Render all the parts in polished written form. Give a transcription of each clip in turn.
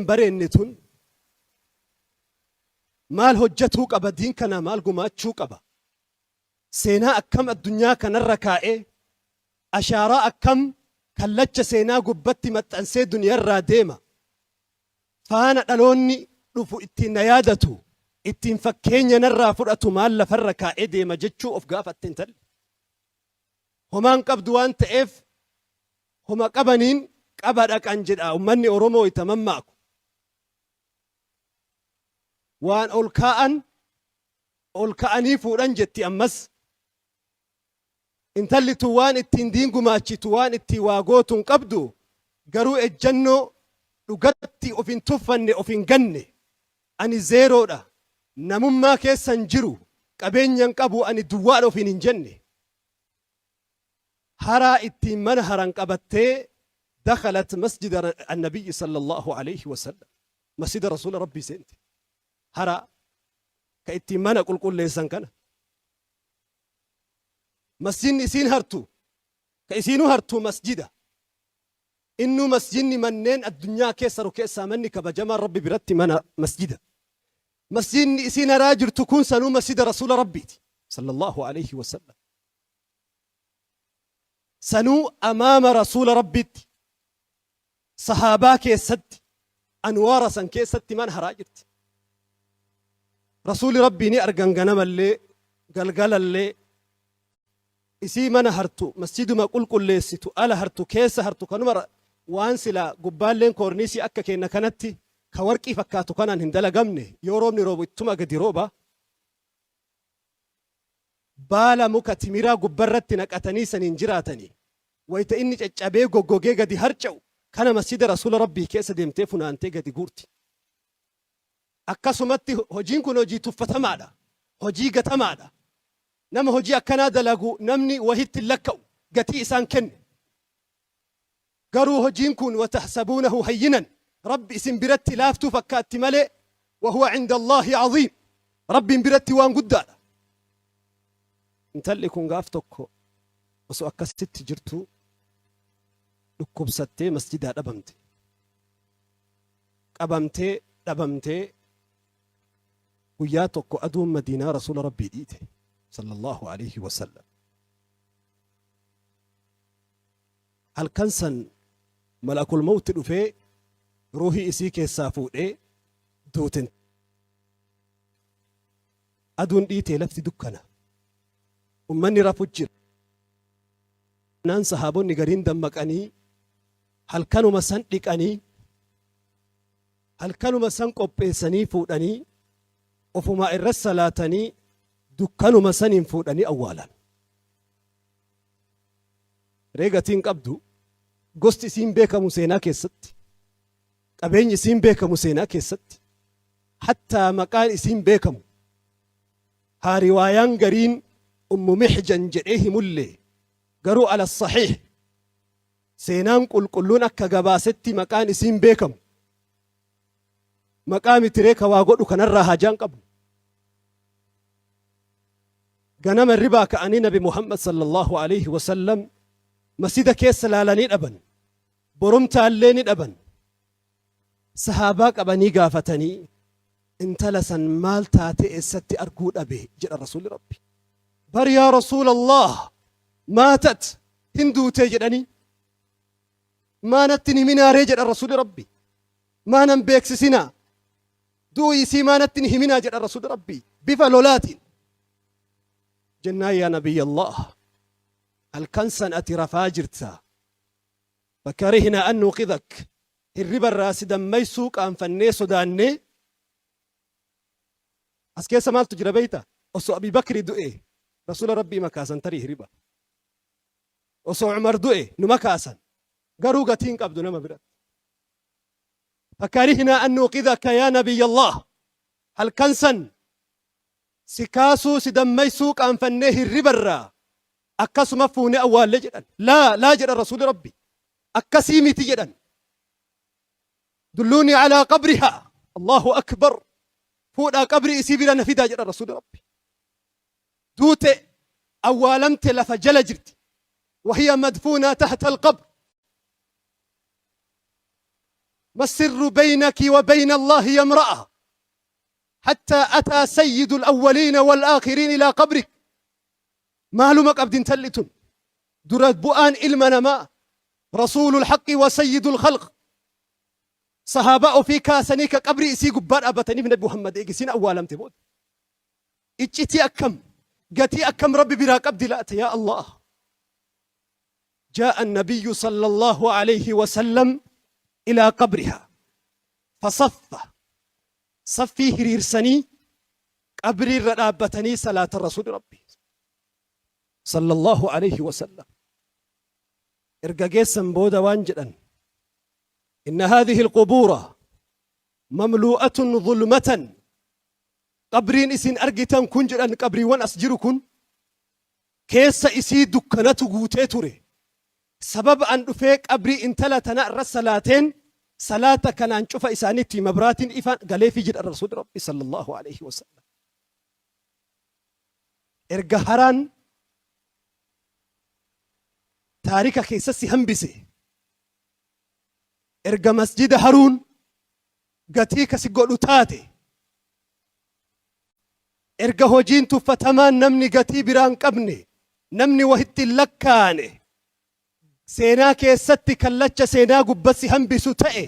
Bareenne tun maal hojjatuu qaba diin kanaa maal gumaachuu qaba seenaa akkam addunyaa kanarra kaa'ee ashaaraa akkam kallacha seenaa gubbatti maxxansee duniyarraa deema faana dhaloonni dhufu ittiin na yaadatu ittiin fakkeenya narraa fudhatu maal lafarra kaa'ee deema jechuu of gaafatte intalli homaan qabdu waan ta'eef Homa qabaniin qaba dhaqan jedha ummanni Oromoo itta mammaaku. Waan ol kaa'an ol ka'anii fuudhan jetti ammas. Intalli tun waan ittiin diin gumaachitu waan ittiin waa gootu hin qabdu garuu ejjannoo dhugatti of hin tuffanne of hin ganne ani zeeroodha namummaa keessa hin jiru qabeenya hin qabu ani duwwaadha ofiin hin jenne. Haraa ittiin mana haran qabattee dakhalat masjida annabiyyi sallallahu alayhi wasallam masjida rasuula rabbii seente. Haraa ka ittiin mana qulqulleessan kana masjidni isiin hartu ka isiinuu hartu masjida innuu masjidni manneen addunyaa keessa ru keessaa manni kabajamaan rabbi biratti mana masjida. Masjidni isiin haraa jirtu kun sanuu masjida rasuula rabbiiti sallallahu alayhi wasallam. Sanuu amaama rasuula rabbiitti sahaabaa keessatti anwaara san keessatti mana haraa jirti. Rasuuli rabbii ni argan ganamallee galgalallee isii mana hartu masjiduma qulqulleessitu ala hartu keessa hartu kanuma waan silaa gubbaalleen koorniisii akka keenna kanatti ka warqii fakkaatu kanaan hin dalagamne yoo roobni roobu ittuma gadi rooba. Baala muka timiraa gubbarratti naqatanii saniin jiraatanii, wayta inni caccabee goggogee gadi harca'u kana masjida Rasuula Rabbii keessa deemtee funaantee gadi guurti. Akkasumatti hojiin kun hojii tuffatamaadha. Hojii gatamaadha. Nama hojii akkanaa dalagu namni wahitti hin lakka'u, gatii isaan kennu. Garuu hojiin kun watahsabuunahu hayyinan Rabbi isin biratti laaftuu fakkaatti malee wahuwa cinda Allaahi aziim Rabbiin biratti waan guddaadha. Intalli kun gaaf tokko osoo akkasitti jirtuu dhukkubsattee masjidaa dhabamte. Qabamtee dhabamtee guyyaa tokko aduun Madiinaa Rasuula Rabbii dhiite sallallahu aleyhi wasallam. Halkan san malakul mawti dhufee ruuhii isii keessaa fuudhee duute. Aduun dhiitee lafti dukkana. Ummanni rafu jira. Naan sahaabonni gariin dammaqanii halkanuma san dhiqanii halkanuma san qopheessanii fuudhanii ofumaa irra salaatanii dukkanuma saniin fuudhanii awwaalan. Ree gatii hin qabdu. Gosti isiin beekamu seenaa keessatti. Qabeenyi isiin beekamu seenaa keessatti. Hattaa maqaan isiin beekamu. Haa riwaayaan gariin Ummu Mihjan jedhee himullee garuu ala sahiih seenaan qulqulluun akka gabaasetti maqaan isiin beekamu. Maqaa mitiree ka waa godhu kanarraa haajaan qabnu. Ganama hirribaa ka'anii Nabi Muhammad sallallahu alaihi wasallam masjida keessa laalanii dhaban. Borumtaallee ni dhaban. Sahaabaa qabanii gaafatanii intala san maal taatee eessatti arguu dhabe jedha Rasuulli Rabbi. Bar yaa Rasuulallah maatat hin duutee jedhanii. Maa natti hin himinaaree jedha Rasuulli Rabbi. Maa nan beeksisinaa. Du'uu isii maa natti hin himinaa jedha Rasuulli Rabbii bifa lolaatiin. Jennaan yaa Nabiyyallaah halkan san ati rafaa jirta. Fakarihnaa an nuuqidak hirriba irraa si dammaysuu qaanfannee sodaannee. As keessa maaltu jira beeyta? Osoo Abii Bakri du'e Rasuula Rabbii ima kaasan tarii hiriba. Osoo Umar du'e numa kaasan. Garuu gatii hin qabdu nama biratti. Fakarihnaa an nuuqidaka yaa Nabiyyallah halkan san si kaasuu si dammaysuu qaanfannee hirribarraa akkasuma fuunee awwaalle jedhan. Laa laa jedhan Rasuulli Rabbi akkasii miti jedhan. Dulluunii alaa qabrihaa Allahu akbar fuudhaa qabrii isii bira na fidaa jedhan Rasuulli Rabbi. Duute awwaalamte lafa jala jirti. Wahiya madfuunaa tahta alqabr. ما السر بينك وبين الله يا امرأة حتى أتى سيد الأولين والآخرين إلى قبرك؟ Maaluma qabdi intalli tun? Dura bu'aan ilma namaa, rasuulul haqqi wa sayyidul khalq, sahaabaa ofii kaasanii ka qabrii isii gubbaa dhaabbataniif Nabi Muhammad eegi isiin awwaalamte booda. Iccitii akkam, gatii akkam Rabbi biraa qabdi laata, yaa Allah? جاء النبي صلى الله عليه وسلم إلى قبرها فصف، saffii hiriirsanii qabrii irra dhaabbatanii salaata. Rasuuli Rabbi sallallahu alayhi wasallam erga geessan booda waan jedhan: إن هذه القبور مملوءة ظلمة. Qabriin isin argitan kun, jedhan, qabriiwwan as jiru kun keessa isii dukkanatu guutee ture. Sababa an dhufee qabrii intala tana irra salaateen, salaata kanaan cufa isaaniitti mabraatiin ifaan galeefii jedha Rasuuli Rabbi sallallahu alayhi wasallam. Erga haraan taarika keessatti hambise, erga masjida haruun gatii kasi godhu taate, erga hojiin tuffatamaan, namni gatii biraan qabne, namni wahitti hin lakkaane, seenaa keessatti kallacha seenaa gubbatti hambisu ta'e,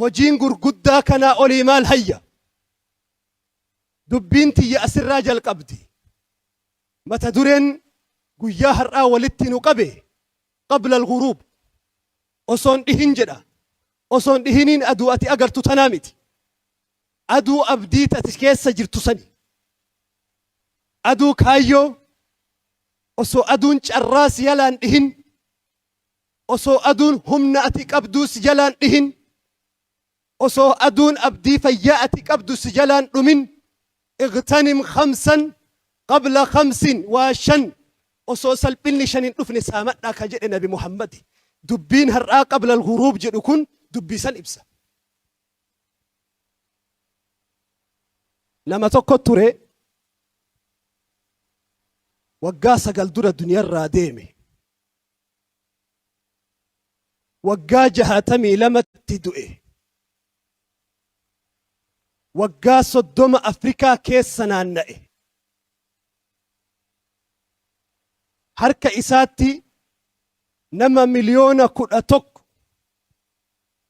hojiin gurguddaa kanaa olii maal hayya? Dubbiin tiyya asirraa jalqabdi. Mata dureen guyyaa har'aa walitti nu qabe قبل الغروب, osoon dhihin jedha. Osoon dhihiniin aduu ati agartu tanaa miti. Aduu abdii ati keessa jirtu sani, aduu kaayyoo. Osoo aduun carraa si jalaan dhihin, osoo aduun humna ati qabduu si jalaan dhihin, osoo aduun abdii fayyaa ati qabdu si jalaan dhumin, اغتنم خمسا قبل خمس. Waa shan osoo salphinni shan hin dhufne saamadhaa ka jedhe Nabi Muhammad. Dubbiin har'aa قبل الغروب jedhu kun dubbii san ibsa. Nama tokko ture, waggaa 9 dura duniyarraa deeme. Waggaa 62tti du'e. Waggaa 30 Afrikaa keessa naanna'e. Harka isaatti nama 11,000,000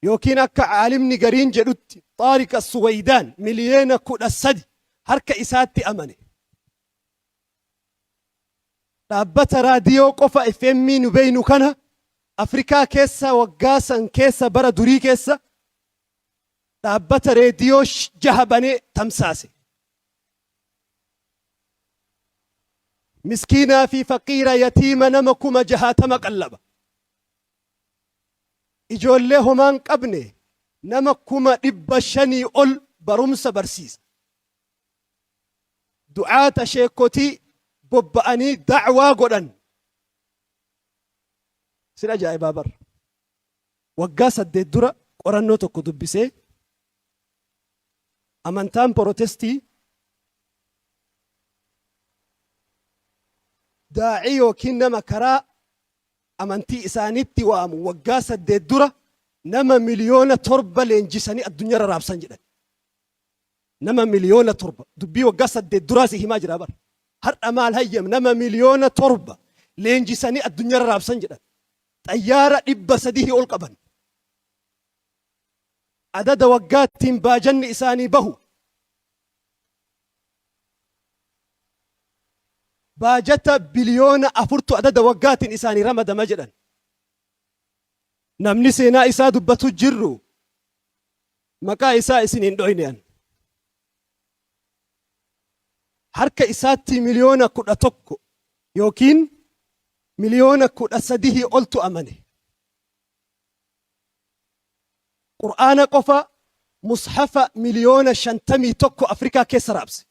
yookiin akka caalimni gariin jedhutti, Xaariq As-Suwaydaan, 13,000,000 harka isaatti amane. Dhaabbata raadiyoo qofa, FM nu beeynu kana, Afrikaa keessa waggaa san keessa, bara durii keessa, dhaabbata reediyoo jaha banee tamsaase. Miskiinaa fi faqiira, yatiima nama 60,000 qallaba. Ijoollee homaan qabne nama 500,000 ol barumsa barsiisa. Du'aata, sheekotii bobba'anii da'waa godhan. Sin ajaa'ibaa bar. Waggaa 8 dura qorannoo tokko dubbisee, amantaan Porotestii daa'ii yookiin nama karaa amantii isaaniitti waamu waggaa 8 dura nama 7,000,000 leenjisanii addunyaarra raabsan jedhan. Nama 7,000,000, dubbii waggaa 8 duraa si himaa jira bar. Har'a maal hayyam? Nama 7,000,000 leenjisanii addunyaarra raabsan jedhan. Xayyaara 300 ol qaban. Adada waggaattiin baajanni isaanii bahu baajata biliyoona 4tu adada waggaatiin isaanii ramadama jedhan. Namni seenaa isaa dubbatu jirru, maqaa isaa isin hin dhoyne an. Harka isaatti 11,000,000 yookiin 13,000,000 oltu amane. Qur'aana qofa mushafa 51,000,000 Afrikaa keessa raabse.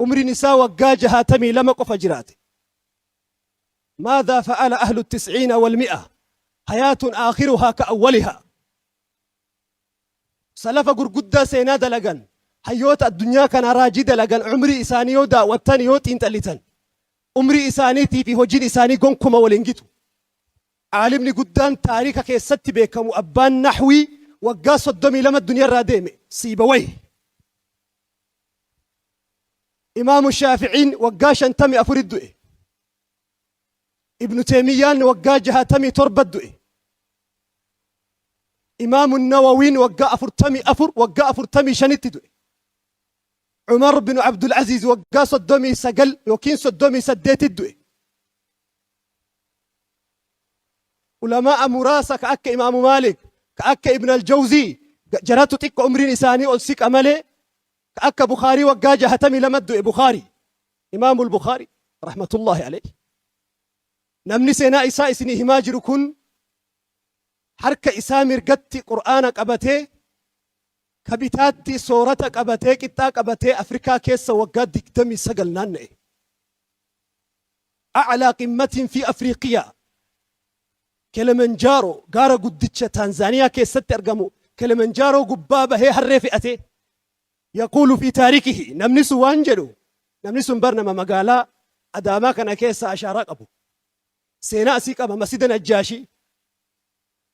Umriin isaa waggaa 62 qofa jiraate. ماذا فعل أهل التسعين والمئة؟ حياة آخرها كأولها. Salafa gurguddaa seenaa dalagan, hayyoota addunyaa kana raajii dalagan, umrii isaanii yoo daawwattan, yoo xiinxallitan, umrii isaaniitii fi hojiin isaanii gonkuma waliin gitu. Aalimni guddaan taariika keessatti beekamu abbaan nahwii waggaa 32 duniyarraa deeme Siibawayh. Imaamu Shaaficiin waggaa 54 du'e. Ibnu Teeymiyyaan waggaa 67 du'e. Imaamu Nawawiin waggaa 44 waggaa 45tti du'e. Umar bin Abdul Aziz waggaa 39 yookiin 38tti du'e. Ulamaa'a muraasa ka akka Imaamu Maalik, ka akka Ibn al-Jawzii jaratu xiqqo umriin isaanii ol siqa malee ka akka Bukhaarii waggaa 62 du'e Bukhaarii. Imaamul Bukhaarii rahmatullahi alayhi. Namni seenaa isaa isinii himaa jiru kun harka isaa mirgatti Qur'aana qabatee ka bitaatti soorata qabatee qixxaa qabatee Afrikaa keessa waggaa 29 naanna'e. A'laa qimmatin fi Afriiqiyaa Kilimanjaaroo gaara guddicha Taanzaaniyaa keessatti argamu Kilimanjaaroo gubbaa bahee harree fe'atee yaquulu fi taarikihi namni sun waan jedhu namni sun bar nama magaalaa Adaamaa kana keessa ashaaraa qabu seenaa asii qaba masjida Najjaashii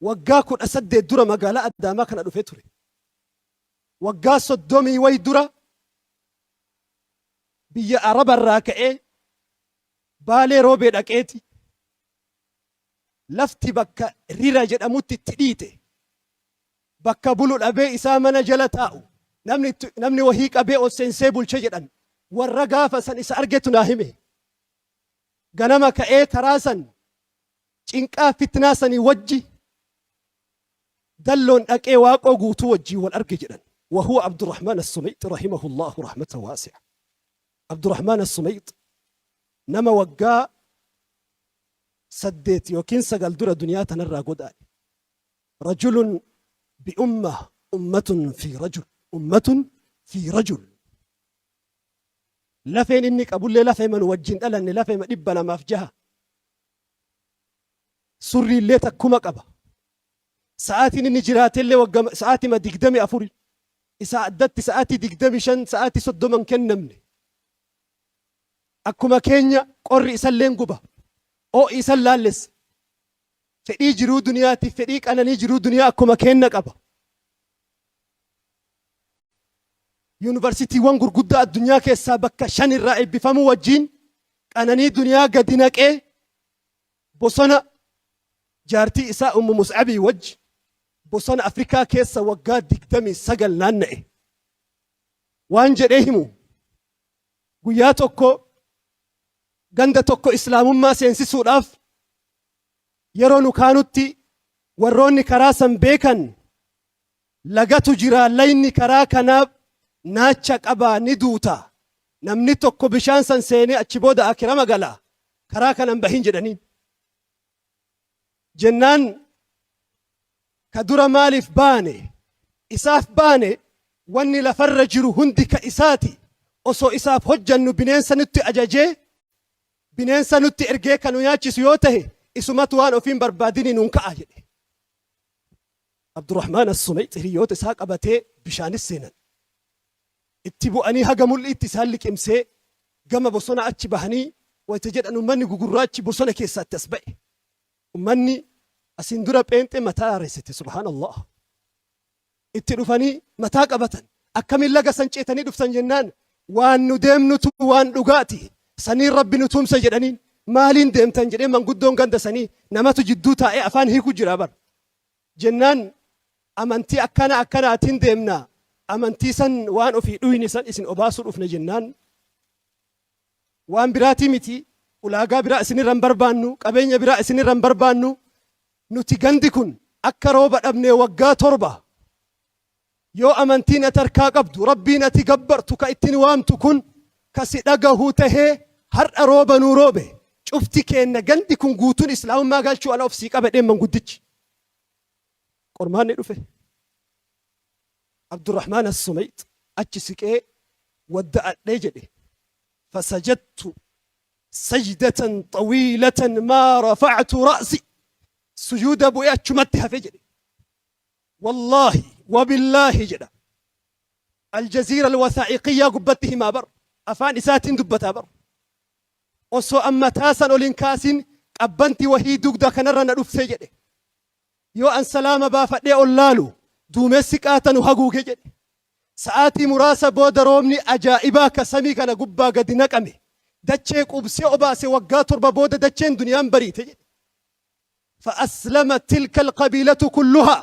waggaa 18 dura magaalaa Adaamaa kana dhufee ture waggaa 30 wayi dura biyya Araba irraa ka'ee Baalee Roobee dhaqeeti lafti bakka Rira jedhamutti itti dhiite. Bakka bulu dhabee isaa mana jala taa'u namni namni wahii qabee ol seensee bulche jedhan warra gaafa san isa argetu naa hime. Ganama ka'ee karaa san cinqaa fitnaa sanii wajji Dalloon dhaqee Waaqoo Guutuu wajjiin wal arge jedhan. Wa huwa Abdurrahmaan As-Sumayx rahimahullaahu rahmatan waasi'a. Abdurrahmaan As-Sumayx nama waggaa 8 yookiin 9 dura duniyaa tanarraa godaane. Rajulun bi ummah ummatun fi rajul ummatun fi rajul. Lafeen inni qabullee lafeema nu wajjin dhalanne lafeema 206. Surriillee takkuma qaba. Sa'aatiin inni jiraatellee wagga sa'aatima 24. Isaa addatti sa'aatii 25 sa'aatii 30 hin kennamne. Akkuma keenya qorri isalleen guba. Oo'i isan laallessa. Fedhii jiruu duniyaatiif fedhii qananii jiruu duniyaa akkuma keenna qaba. Yuunivarsiitiiwwan gurguddaa addunyaa keessaa bakka 5 irraa eebbifamuu wajjiin qananii duniyaa gadi naqee bosona jaartii isaa Ummu Mus'abii wajji bosona Afrikaa keessa waggaa 29 naanna'e. Waan jedhee himu guyyaa tokko ganda tokko islaamummaa seensisuudhaaf yeroo nu kaanutti warroonni karaa san beekan lagatu jira layni karaa kanaa naacha qabaa ni duuta namni tokko bishaan san seenee achi booda akirama gala karaa kana hin bahin jedhaniin. Jennaan ka dura maaliif baane isaaf baane wanni lafarra jiru hundi ka isaati osoo isaaf hojjannu bineensa nutti ajajee bineensa nutti ergee ka nu nyaachisu yoo tahe isumatu waan ofiin barbaadini nuun ka'a jedhe. Abdurrahmaan As-Sumayx hiriyoota isaa qabatee bishaanis seenan. Itti bu'anii haga mul'iitti isaan liqimsee gama bosona achi bahanii wayta jedhan ummanni gugurraachi bosona keessaa itti as ba'e. Ummanni asiin dura pheenxee mataa haaressite subhaanallah. Itti dhufanii mataa qabatan. Akkamiin laga san ceetanii dhuftan jennaan waan nu deemnutu waan dhugaati. Saniin Rabbi nu tumsa jedhaniin maaliin deemtan jedhee manguddoon ganda sanii namatu jidduu taa'ee afaan hiiku jira bar. Jennaan amantii akkana akkanaatiin deemna amantii san waan ofii dhuyne san isin obaasuu dhufne jennaan waan biraatii miti ulaagaa biraa isinirra hin barbaannu qabeenya biraa isinirra hin barbaannu nuti gandi kun akka rooba dhabnee waggaa 7 yoo amantiin ati harkaa qabdu rabbiin ati gabbartu ka ittiin waamtu kun ka si dhagahu tahee har'a rooba nuu roobe cufti keenna gandi kun guutuun islaamummaa galchuu ala of sii qaba jedheen manguddichi. Qormaanni dhufe. Abdurrahmaan As-Sumayx achi siqee wadda'adhee jedhe. Fasajadtu sajdatan xawiilatan maa rafa'tu ra'si. Sujuuda bu'ee achumatti hafe jedhe. Wallaahi wabillaahi jedha. Aljaziira alwasaa'iqiyyaa gubbatti himaa bar. Afaan isaatiin dubbataa bar. Osoo an mataa san ol hin kaasin Qabbanti wahii dugda kanarra na dhufte jedhe. Yoo an salaama baafadhee ol laalu duumessi qaata nu haguuge jedhe. Sa'aatii muraasa booda roobni ajaa'ibaa ka samii kana gubbaa gadi naqame dachee quubsee obaase waggaa 7 booda dacheen duniyaan bariite jedhe. Fa'aslamat tilka alqabiilatu kulluhaa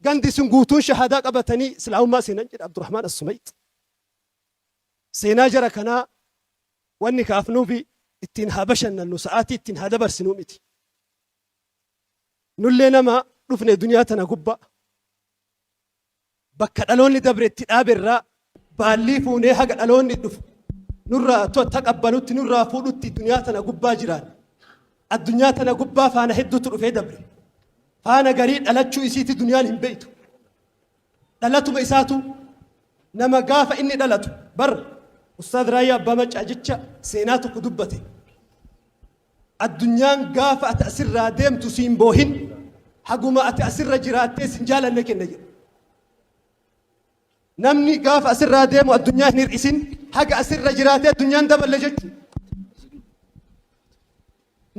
gandi sun guutuun shahaadaa qabatanii islaamummaa seenan jedhe Abdurrahmaan As-Sumayx. Seenaa jara kanaa wanni kaafnuufi ittiin haa bashannannu sa'aatii ittiin haa dabarsinuu miti. Nullee nama dhufne duniyaa tana gubbaa. Bakka dhaloonni dabre itti dhaabe irraa baallii fuunee haga dhaloonni dhufu nurraa taqabbalutti nurraa fuudhutti duniyaa tana gubbaa jiraanne. Addunyaa tana gubbaa faana hedduutu dhufee dabre. Faana garii dhalachuu isiiti duniyaan hin beektu. Dhalatuma isaatu nama gaafa inni dhalatu bar Ustaad Raayyaa Abbaa Maccaa jecha seenaa tokko dubbate. Addunyaan gaafa ati asirraa deemtu siin boohin haguma ati asirra jiraattee sin jaalanne kenna jedhe. Namni gaafa asirraa deemu addunyaa hin hir'isin haga asirra jiraatee addunyaan daballe jechuudha.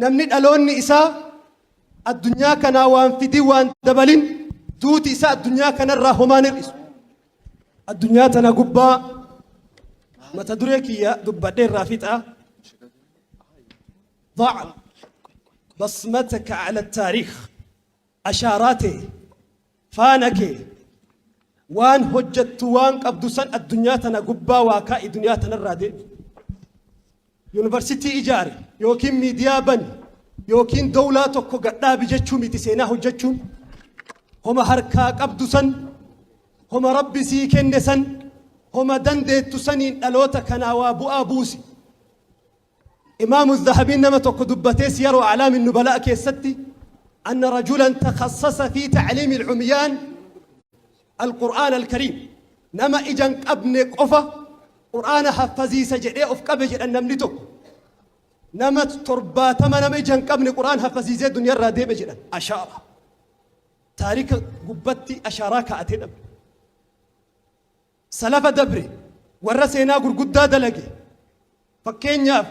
Namni dhaloonni isaa addunyaa kanaa waan fidii waan dabalin duuti isaa addunyaa kanarraa homaan hir'isu. Addunyaa tana gubbaa mata duree kiyya dubbadhee irraa fixaa. ضع بصمتك على التاريخ ashaaraa tee faana kee waan hojjattu waan qabdu san addunyaa tana gubbaa waa kaa'i duniyaa tanarraa deemi. Yuunivarsitii ijaari yookiin miidiyaa bani yookiin dowlaa tokko gadhaabi jechuu miti seenaa hojjechuun. Homa harkaa qabdu san homa rabbi sii kenne san homa dandeettu saniin dhaloota kanaa waa bu'aa buusi. Imaamu Zahabiin nama tokko dubbatee Siyaru A'laami Nubalaa keessatti anna rajulan takhassasa fi ta'liimi al-umyaan al-Qur'aan al-Kariim nama ija hin qabne qofa Qur'aana haffaziisa jedhee of qabe jedhan namni tokko nama 70 nama ija hin qabne Qur'aan haffaziisee duniyarraa deeme jedhan ashaara taarika gubbatti ashaaraa kaa'atee dhabe. Salafa dabre warra seenaa gurguddaa dalage fakkeenyaaf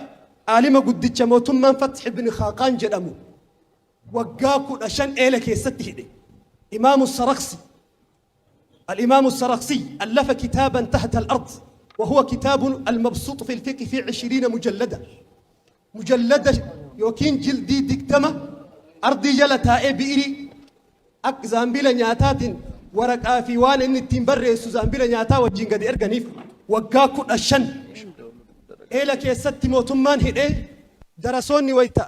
aalima guddicha mootummaan Fath ibn Khaaqaan jedhamu waggaa 15 eela keessatti hidhe. Imaamu Saraksi الإمام السرخسي ألف كتابا تحت الأرض وهو كتاب المبسوط في الفقه في 20 مجلدة مجلدة يوكين جلدي دكتمة أرضي جل تائي بئري Akka zaambila nyaataatiin waraqaa fi waan inni ittiin barreessu zaambila nyaataa wajjin gadi erganiif waggaa 15 eela keessatti mootummaan hidhee darasoonni wayta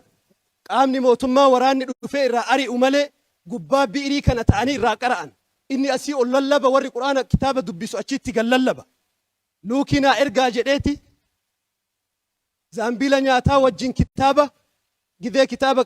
qaamni mootummaa waraanni dhufee irraa ari'u malee gubbaa bi'irii kana ta'anii irraa qara'an. Inni asii ol lallaba warri qur'aana kitaaba dubbisu achitti gad lallaba. Luukii naa ergaa jedheeti zaambila nyaataa wajjin kitaaba gidee kitaaba